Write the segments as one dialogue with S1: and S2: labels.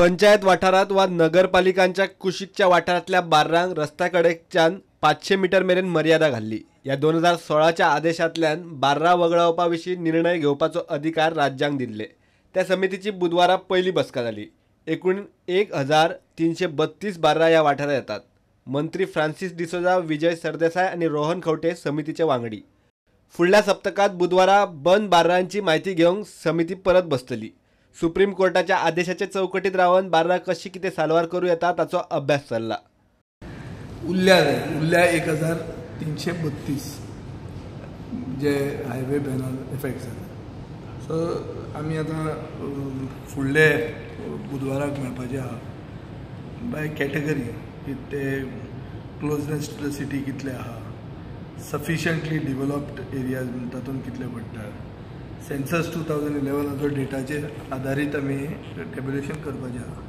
S1: पंचायत वाठारांत वा नगरपालिकांच्या कुशीकच्या वाठारांतल्या बार्रांक रस्त्या कडेच्यान 500 मीटर मेरेन मर्यादा घाल्ली. ह्या 2016च्या आदेशांतल्यान बार्रां वगळावपा विशीं निर्णय घेवपाचो अधिकार राज्यांक दिल्ले. त्या समितीची बुधवारा पयली बसका जाली. एकूण 1332 बार्रां ह्या वाठारांत येतात. मंत्री फ्रांसीस डिसोजा, विजय सरदेसाय आनी रोहन खंवटे समितीचे वांगडी. फुडल्या सप्तकांत बुधवारा बंद बार्रांची म्हायती घेवंक समिती परत बसतली. सुप्रीम कोर्टाच्या आदेशाचे चौकटीत रावन बार्रां कशी कितें साल्वार करूं येता ताचो अभ्यास चल्ला.
S2: उरल्या 1332 जे हायवे बॅनान इफेक्ट जाता. सो आमी आतां फुडले बुधवाराक मेळपाचे आहा बाय कॅटेगरी की ते क्लोजनेस टू the city कितले आहा, सफिशियंटली डिवलप्ड एरियाज तातूंत कितले पडटा, सेन्सस 2011 डेटाचेर आदारीत आमी टेब्युलेशन करपाचें आहा.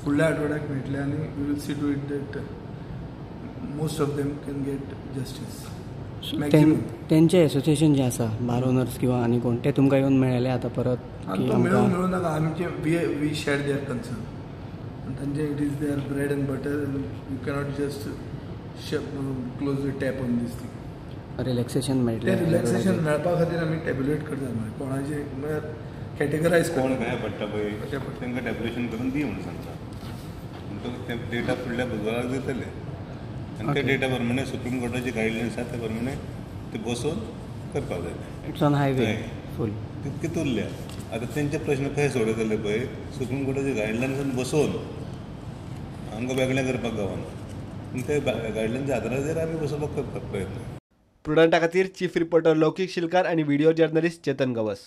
S2: फुडल्या आठवड्याक मेळटले आनी we will see to it that most of them can get justice.
S3: तेंचे एसोसिएशन जे आसा बार ओनर्स किंवा आनी कोण ते तुमकां येवन मेळ्ळे आतां परत?
S2: मेळूं मेळूं नाका, आमचे we share there concern. तांचे it is their bread and butter and you cannot just close the tap on this thing.
S3: Relaxation मेळटलें.
S2: रिलॅक्सेशन मेळपा खातीर आमी टॅब्युलेट करतात, कोणाचे म्हळ्यार कॅटेगरायज
S4: कोण खंय पडटा पळय तांकां टॅब्युलेशन करून दी म्हणून सांगता. म्हणटकच ते डेटा फुडल्या बुधवाराक दितले आनी त्या डेटा प्रमाणे सुप्रीम कोर्टाची गायडलायन्स आसा त्या प्रमाणे ते बसोवन करपाक जाय.
S3: It's on highway फूल
S4: तितकेच उरल्या. आतां तेंचे प्रश्न कशे सोडयतले पळय, सुप्रीम कोर्टाचे गायडलायन्सान बसोवन आमकां वेगळें करपाक गावना, पूण त्या गायडलायन्सच्या आदाराचेर आमी बसोवपाक करपाक प्रयत्न.
S1: प्रुडंटा खातीर चीफ रिपोर्टर लौकीक शिलकार आनी व्हिडिओ जर्नलिस्ट चेतन गवस.